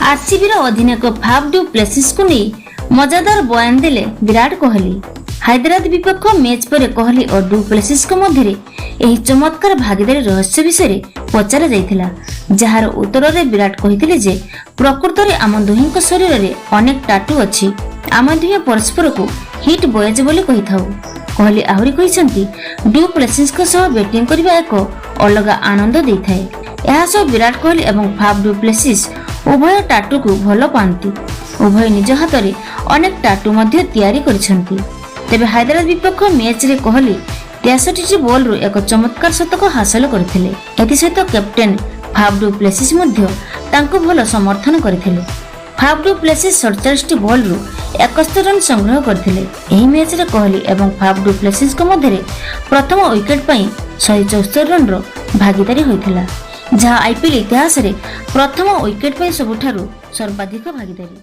ଆରସିବିର ଅଧିନାୟକ Faf du ପ୍ଲେସିସଙ୍କୁ ନେଇ ମଜାଦାର ବୟାନ ଦେଲେ ବିରାଟ କୋହଲି। ହାଇଦ୍ରାବାଦ ବିପକ୍ଷ ମ୍ୟାଚ୍ ପରେ କୋହଲି ଓ ଡୁ ପ୍ଲେସିସଙ୍କ ମଧ୍ୟରେ ଏହି ଚମତ୍କାର ଭାଗିଦାରୀ ରହସ୍ୟ ବିଷୟରେ ପଚରା ଯାଇଥିଲା, ଯାହାର ଉତ୍ତରରେ ବିରାଟ କହିଥିଲେ ଯେ ପ୍ରକୃତରେ ଆମ ଦୁହିଁଙ୍କ ଶରୀରରେ ଅନେକ ଟାଟୁ ଅଛି। ଆମେ ଦୁହେଁ ପରସ୍ପରକୁ ହିଟ୍ ବଏଜ୍ ବୋଲି କହିଥାଉ। କୋହଲି ଆହୁରି କହିଛନ୍ତି, ଡୁ ପ୍ଲେସିସଙ୍କ ସହ ବ୍ୟାଟିଂ କରିବା ଏକ ଅଲଗା ଆନନ୍ଦ ଦେଇଥାଏ। ଏହା ସହ ବିରାଟ କୋହଲି ଏବଂ ଫାଫ୍ ଡୁ ପ୍ଲେସିସ୍ ଉଭୟ ଟାଟୁକୁ ଭଲ ପାଆନ୍ତି। ଉଭୟ ନିଜ ହାତରେ ଅନେକ ଟାଟୁ ମଧ୍ୟ ତିଆରି କରିଛନ୍ତି। ତେବେ ହାଇଦ୍ରାବାଦ ବିପକ୍ଷ ମ୍ୟାଚ୍ରେ କୋହଲି 63ଟି ବଲ୍ରୁ ଏକ ଚମତ୍କାର ଶତକ ହାସଲ କରିଥିଲେ। ଏଥିସହିତ କ୍ୟାପ୍ଟେନ୍ ଫାଫ୍ ଡୁ ପ୍ଲେସିସ୍ ମଧ୍ୟ ତାଙ୍କୁ ଭଲ ସମର୍ଥନ କରିଥିଲେ। ଫାଫ୍ ଡୁ ପ୍ଲେସିସ୍ 47ଟି ବଲ୍ରୁ 71 ରନ୍ ସଂଗ୍ରହ କରିଥିଲେ। ଏହି ମ୍ୟାଚ୍ରେ କୋହଲି ଏବଂ ଫାଫ୍ ଡୁ ପ୍ଲେସିସ୍ଙ୍କ ମଧ୍ୟରେ ପ୍ରଥମ ୱିକେଟ୍ ପାଇଁ 174 ରନ୍ର ଭାଗିଦାରୀ ହୋଇଥିଲା, ଯାହା ଆଇପିଏଲ୍ ଇତିହାସରେ ପ୍ରଥମ ୱିକେଟ୍ ପାଇଁ ସବୁଠାରୁ ସର୍ବାଧିକ ଭାଗିଦାରୀ।